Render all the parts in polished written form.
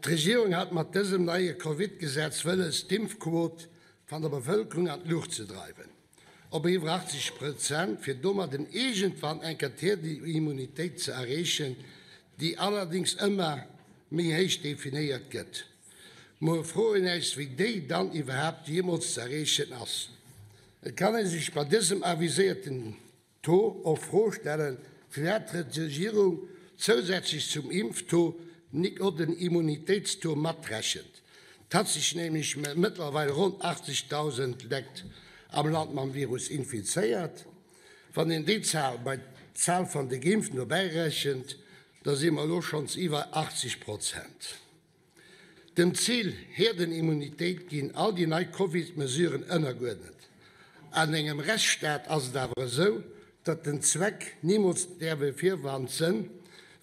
D'Regierung hat mat dësem neie Covid-Gesetz wëlles, d'Impfquot van der Bevëlkerung an d'Luucht ze dreiwen, op iwwer 80 Prozent, fir domadden iergendwann enker d'Hierdenimmunitéit ze erreechen, déi allerdéngs ëmmer méi héich definéiert gëtt. Mer froen äis, wéi déi dann iwwerhaapt jeemools ze erreechen ass. Et kann ee sech bei dësem aviséierten Taux och d'Fro stellen, firwat d'Regierung zousätzlech zum Impftaux nik och den Immunitéitstaux matrechent. Et hat sech nämlech mëttlerweil ronn 80.000 Lekt am Land mam Virus infizéiert. Wann een déi Zahl bei d'Zahl van de Geimpften dobäi rechent, da si mer elo schonns iwwer 80 Prozent. Dem Zil Herdenimmunitéit ginn all déi nei Covid-Mesuren ënnergeuerdnet. An engem Rechtsstaat ass et awer esou, datt den Zweck nimools däerf e Virwand sënn,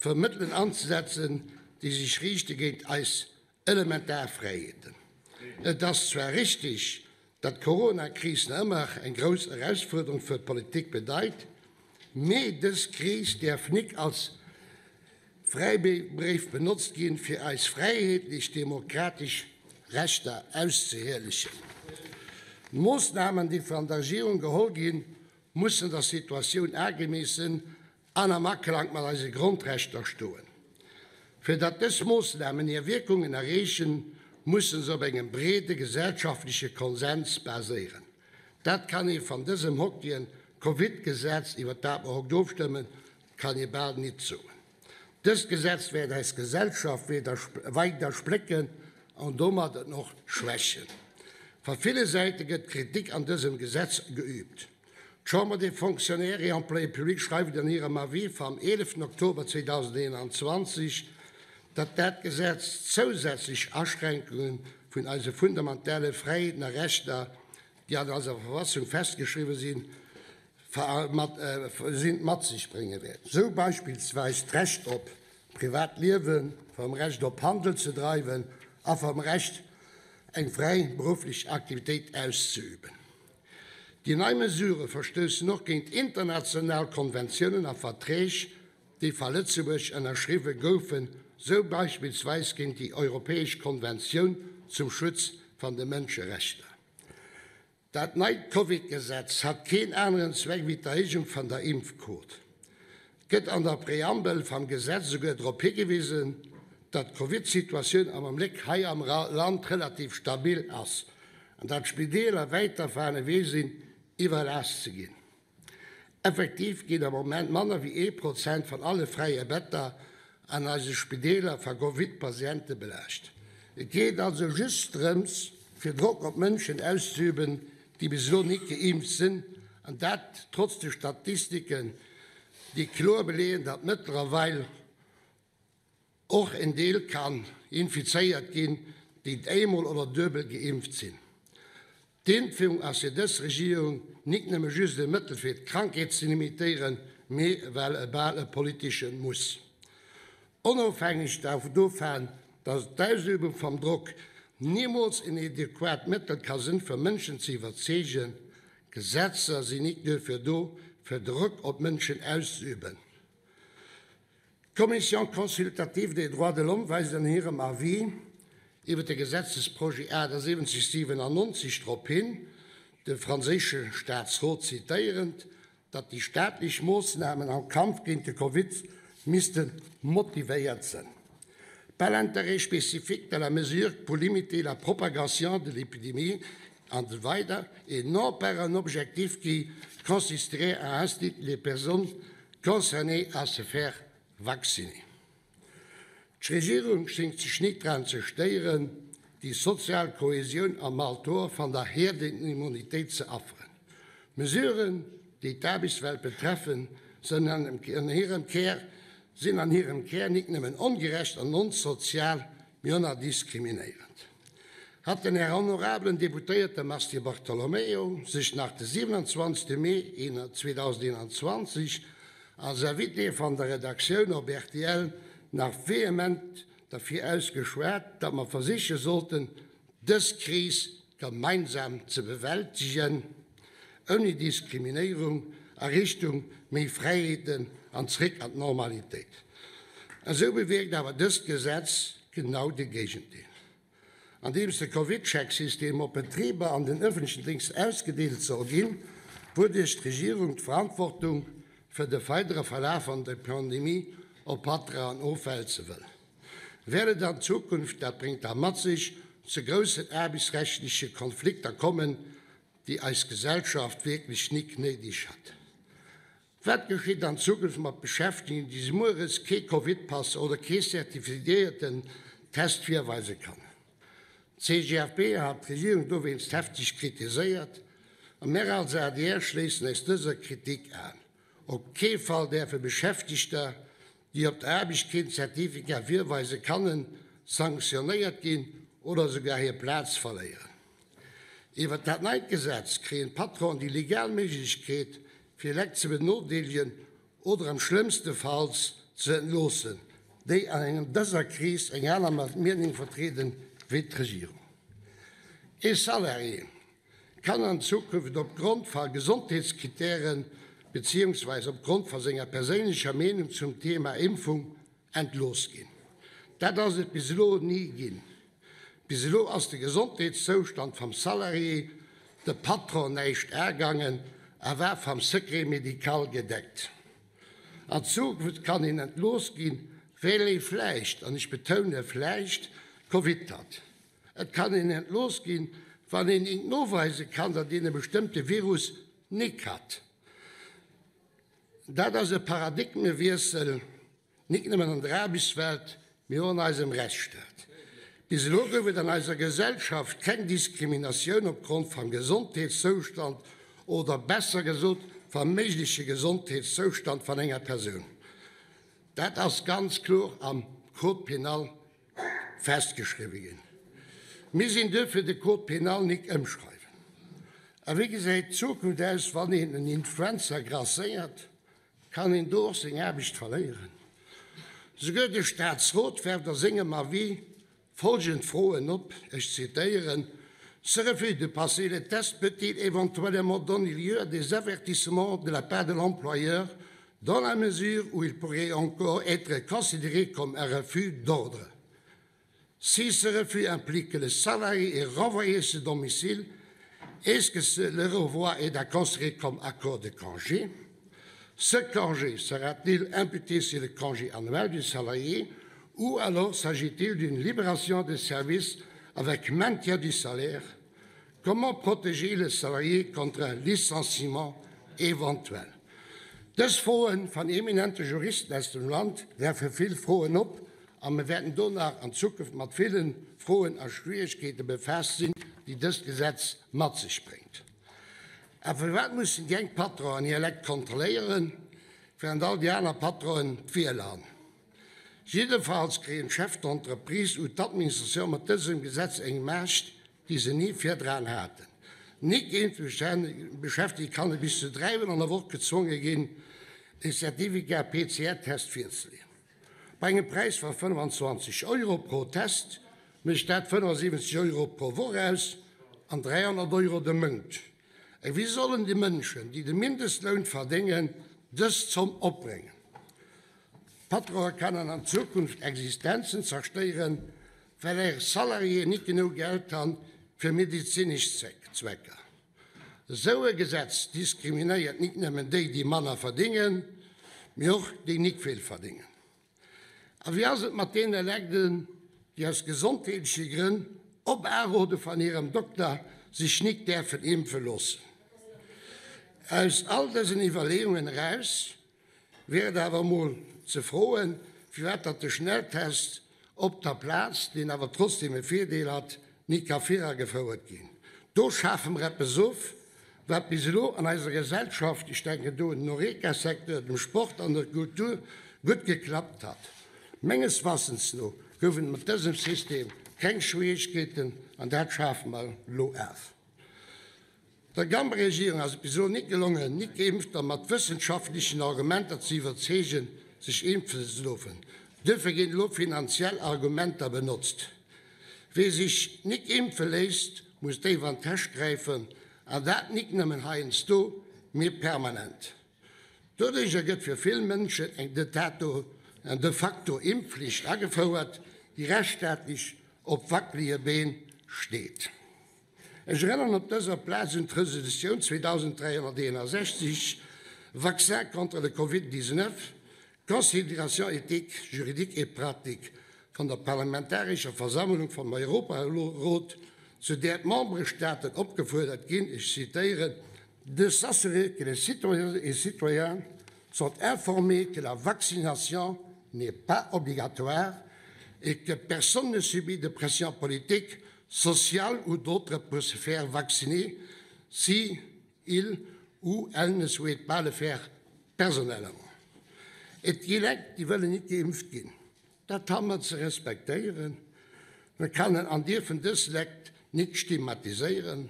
fir Mëttelen anzesetzen, déi sech riichte géint eis elementar Fräiheeten. Et ass zwar richtig, datt d'Corona-Kris nach ëmmer eng grouss Erausfuerderung fir d'Politik bedeit, mee dës Kris däerf nik als Fräibréif benotzt ginn, fir eis fräiheetlech-demokratesch Rechter auszehielegen. D'Moossnamen, déi vun der Regierung geholl ginn, mussen der Situatioun agemeessen an am Aklang mat eise Grondrechter stoen. Fir datt dës Moossnamen hir Wierkungen erreechen, musse se op engem breede gesellschaftleche Konsens baséieren. Dat kann ee van dësem hocktien Covid-Gesetz, iwwert dat mer hokt ofstëmmen, kann ee bal nit soen. Dëst Gesetz wäert eis Gesellschaft weider splécken an domadden och schwächen. Va ville Säite gëtt Kritik an dësem Gesetz geüübt. D'Chambre des Fonctionnaires et Employés publics schreift an hirem Avis vam 11 Oktober 2021, datt dat Gesetz zousätzlech Aschränkunge vun eise fundamentale Fräiheeten a Rechter, déi an eiser Verfassung festgeschriwwen sinn, mat sech brénge wäert, sou beispillsweis d'Recht op privat Liewen, vam Recht op Handel ze dreiwen a vam Recht eng fräi berufflech Aktivitéit auszeüben. Déi nei Mesurë verstoussen och géint international Konventiounen a Verträg, déi va Lëtzebuerg ënnerschriwwe goufen, sou beispillsweis géint déi Europäesch Konventioun zum Schutz van de Mënscherechter. Dat neit Covid-Gesetz hat keen aneren Zweck wéi d'Erhéijung van der Impfquot. Et gëtt an der Preambel vam Gesetz esouguer drop higewisen, datt d'Covid-Situatioun am Abléck hei am Land relativ stabil ass an datt d'Spideeler wäit dervan ewech sinn, iwwerlaascht ze ginn. Effektiv ginn am Moment manner wéi ee Prozent van alle fräie Better an eise Spideeler va Covid-Patiente belaascht. Et geet also just drëms, fir Drock op Mënschen auszeüben, déi bis elo nik geimpft sinn, an dat trotz de Statistiken, déi kloer beleeën, datt mëttlerweil och en Deel kann infizéiert ginn, déi eemol oder duebel geimpft sinn. D'Impfung ass fir dës Regierung nik nëmme just e Mëttel fir d'Krankheet ze limitéieren, mee well e bal e politesche Muss. Onofhängeg dovaan, datt d'Ausübung vam Drock nimools en adequat Mëttel ka sinn fir Mënschen ze iwwerzeegen, Gesetzer sinn nik duerfir do fir Drock op Mënschen auszeüben. D'Commission consultative des droits de l'homme weist an hirem Avis iwwer de Gesetzesprojet 7897 drop hin, de franséische Staatsrot zitéierend, datt déi staatlech Moossnamen am Kampf géint de Covid misste motivéiert sinn. Par l'intérêt spécifique de la mesure pour limiter la propagation de l'épidémie an esou weider et non par un objectif qui consisterait à inciter les personnes concernées à se faire vacciner. D'Regierung schéngt sech nit dran ze stéieren, déi sozial Kohäsioun am Altor van der Herdenimmunitéit ze afferen. Mesuren, déi d'Aarbechtswelt betreffen, sënn an hirem Kär sinn an hirem Kär nik nëmmen ongerecht an onsozial, mee och nach diskriminéierend. Hat den Här honorabelen Deputéierte Mars Di Bartolomeo sech nach de 27. Mee 2021 als Invité van der Redaktioun op rtl nach vehement derfir ausgeschwat, datt mer versiche sollten, dës Kris gemeinsam ze bewältegen, ouni Diskriminéierung, a Richtung méi Fräiheeten an zréck an d'Normalitéit. Esou bewierkt awer dëst Gesetz. genau de Géigendeel. Andeems de CovidCheck-System op Betriber an den ëffentlechen Déngscht ausgedeelt soll ginn, wouduerch d'Regierung d'Verantwortung fir de weidere Verlaf an der Pandemie op Patronen ofwälze wëll. Wäert et an Zukunft, dat bréngt da mat sech, zu groussen aarbechtsrechtleche Konflikter kommen, déi eis Gesellschaft wierklech nik néideg hat. Wat geschitt an Zukunft mat Beschäftegten, déi mueres kee Covidpass oder kee zertifiéierten Test virweise kann? D'CGFP hat d'Regierung dowéinst hefteg kritiséiert a mär als adr schléissen eis dëser Kritik an. Op kee Fall däerfe Beschäftegter, déi op der Aarbecht keen Zertifikat virweise kannen, sanktionéiert ginn oder esouguer hir Plaz verléieren. Iwwer dat neit Gesetz kréien d'Patronen déi legal Méiglechkeet, fir Lekt ze benodeelegen oder am schlëmmstefalls ze entloossen, déi an engem dëser Kris eng aner Meenung vertrieden wéi d'Regierung. Ee Salarié kann an Zukunft op Grond va Gesondheetskritären beziehungsweis op Grond va senger perséinlecher Meenung zum Thema Impfung entlooss ginn. Dat ass et bis elo ni ginn. Bis elo ass de Gesondheetszoustand vam Salarié de Patron näischt agaangen a war vam Secret médical gedeckt. An Zukunft kann een entlooss ginn, well ee vläicht, an ech betoune vläicht, Covid hat. Et kann een entlooss ginn, wann een ink noweise kann, datt een e bestëmmte Virus nik hat. Dat ass e Paradigmewiessel, nik nëmmen an der Aarbechtswelt, mee och an eisem Rechtsstaat. Bis elo gouf et an eiser Gesellschaft keng Diskriminatioun opgrond vam Gesondheetszoustand oder besser gesot vam méigleche Gesondheetszoustand van enger Persoun. Dat ass ganz kloer am Code pénal festgeschriwwe ginn. Mir sinn duerfir de Code pénal nik ëmschreiwen. A wéi gesäit d'Zukunft aus, wann een en Influenza grasséiert? Kann een do och seng Aarbecht verléieren? Souguer de Staatsrot werft a sengem Avis folgend Froen op, ech zitéieren, Ce refus de passer le test peut-il éventuellement donner lieu à des avertissements de la part de l'employeur dans la mesure où il pourrait encore être considéré comme un refus d'ordre. Si ce refus implique que le salarié est renvoyé à son domicile, est-ce que le renvoi est à considérer comme accord de congé Ce congé sera-t-il imputé sur le congé annuel du salarié ou alors s'agit-il d'une libération des services avec maintien du salaire Comment protéger le salarié contre un licenciement éventuel? Dës Froen van eminente Juristen aus dem Land werfe vill Froen op a mir wäerten do nach an Zukunft mat villen Froen a Schwieregkeete befaasst sinn, déi dëst Gesetz mat sech bréngt. A firwat mussen déi eng Patronen hir Lekt kontrolléieren, während all déi aner Patronen d'Wiel han? Jiddefalls kréien d'Chefs d'entreprise ou d'Administration mat dësem Gesetz eng Maacht, déi se ni virdraan haten. Nik een Beschäftigte kann bis zu 3 Mol an der Woch gezwonge ginn, e Certificat PCR-Test virzeleeën. Bei engem Präis va 25 Euro pro Test mécht dat 75 Euro pro Woch aus an 300 Euro de Mount. A wéi sollen déi Mënschen, déi de Mindestloun verdéngen, dës Zomm opbréngen? D'Patronen kennen an Zukunft Existenzen zerstéieren, well hir Salariéen nit genou Geld han fir medizinesch Zwecker. Esou e Gesetz diskriminéiert nit nëmmen déi, déi manner verdingen, mee och déi nik vill verdingen. A wéi ass et mat deene Legden, déi aus gesondheetleche Grënn op Arode van hirem Dokter sech nik däerfen impfe loossen? Aus all dësen Iwwerleeungen eraus Wier et awer emol ze froen, firwat datt de Schnelltest op der Plaz, deen awer trotzdeem e Virdeel hat, ni ka viragefouert ginn. Do schafe mer eppes of, wat bis elo an eiser Gesellschaft, ech denken do un den Horeca-Secteur, dem Sport an der Kultur, gutt geklappt hat. Menges Wassens no gouf et mat dësem System keng Schwierigkeeten an dat schafe mer elo af. Der Gamb-Regierung ass et bis elo nik gelongen, Nik-Geimpfter mat wëssenschaftlechen Argumenter ze iwwerzeegen, sech impfen ze loofen. Duerfir ginn elo finanziell Argumenter benotzt. Wee sech nik impfe léisst, muss déif an d'Täsch gräifen, an dat nik nëmmen heiansdo, mee permanent. Doduercher gëtt fir vill Mënschen eng de facto Impfflicht agefouert, déi rechtsstaatlech op wackelige Been steet. Ech erënneren op dëser Plaz un d'Resolutioun 2361, Vaccin contre le Covid 19, Considérations éthiques, juridiques et pratiques vun der Parlamentarescher Versammlung vum Europarot, zu där d'Memberestaaten opgefuerdert ginn, ech zitéieren, de s'assurer que les citoyennes et citoyens sont informés que la vaccination n'est pas obligatoire et que personne ne subit de pression politique, sociale ou d'autres pour se faire vacciner si il ou elle ne souhaite pas le faire personnellement. Et gi Leit, déi wëllen nit geimpft ginn. Dat ha mer ze respektéieren. Mer kannen an dierfen dës Lekt nit stigmatiséieren.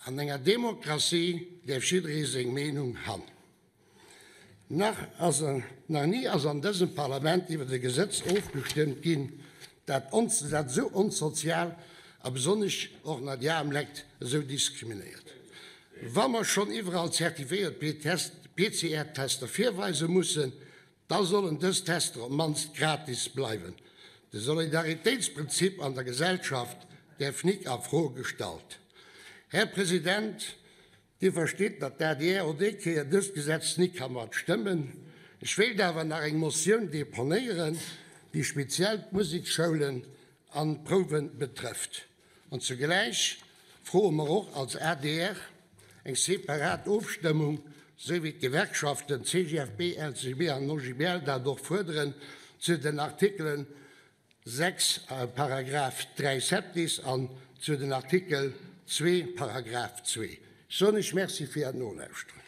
An enger Demokratie däerf jidderee seng Meenung han. Nach ass, nach ni ass an dësem Parlament iwwert e Gesetz ofgestëmmt ginn, dat ons, dat esou onsozial a besonnesch och nach déi aarm Lekt esou diskriminéiert. Wa mer schonn iwwerall zertifiéiert PCR-Tester virweise mussen, da sollen dës Tester op d'mannst gratis bleiwen. De Solidaritéitsprinzip an der Gesellschaft däerf nik a Fro gestallt. Här President, Dir verstitt, datt d'ADR och déi Kéier dëst Gesetz nik ka mat stëmmen. Ech wéilt awer nach eng Motioun deponéieren, déi speziell d'Museksschoulen an d'Prouwe betrëfft. An zugläich froe mer och als adr eng separat Ofstëmmung, esou wéi d'Gewerkschaften CGFP, LCGB an OGBL dat och fuerderen, zu den Artikelen 6, Paragraph 3 septies an zu den Artikel 2, Paragraph 2. Ech soen Iech Merci fir Äert Nolauschteren.